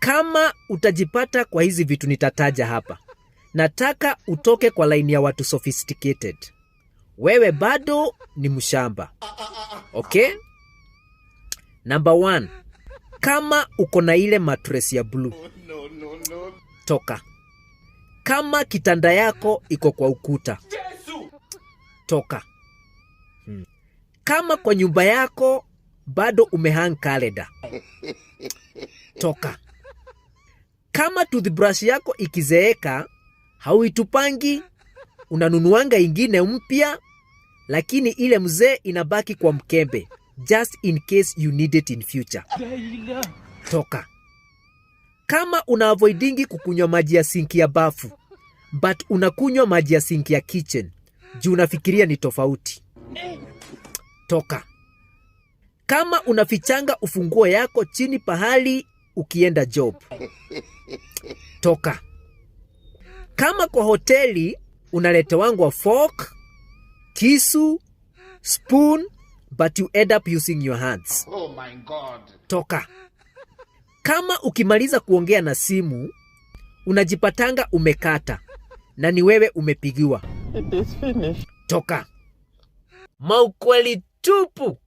Kama utajipata kwa hizi vitu nitataja hapa, nataka utoke kwa laini ya watu sophisticated. Wewe bado ni mshamba. Okay? Number one, kama uko na ile mattress ya blue, toka. Kama kitanda yako iko kwa ukuta, toka. Kama kwa nyumba yako bado umehang calendar, toka. Kama toothbrush yako ikizeeka hauitupangi, unanunuanga ingine mpya, lakini ile mzee inabaki kwa mkembe just in case you need it in future, toka. Kama una avoidingi kukunywa maji ya sinki ya bafu but unakunywa maji ya sinki ya kitchen juu unafikiria ni tofauti, toka. Kama unafichanga ufunguo yako chini pahali ukienda job, toka. Kama kwa hoteli unaletewangwa fork, kisu, spoon but you end up using your hands, Oh my God. Toka. Kama ukimaliza kuongea na simu unajipatanga umekata na ni wewe umepigiwa, It is finished. Toka. Maukweli tupu.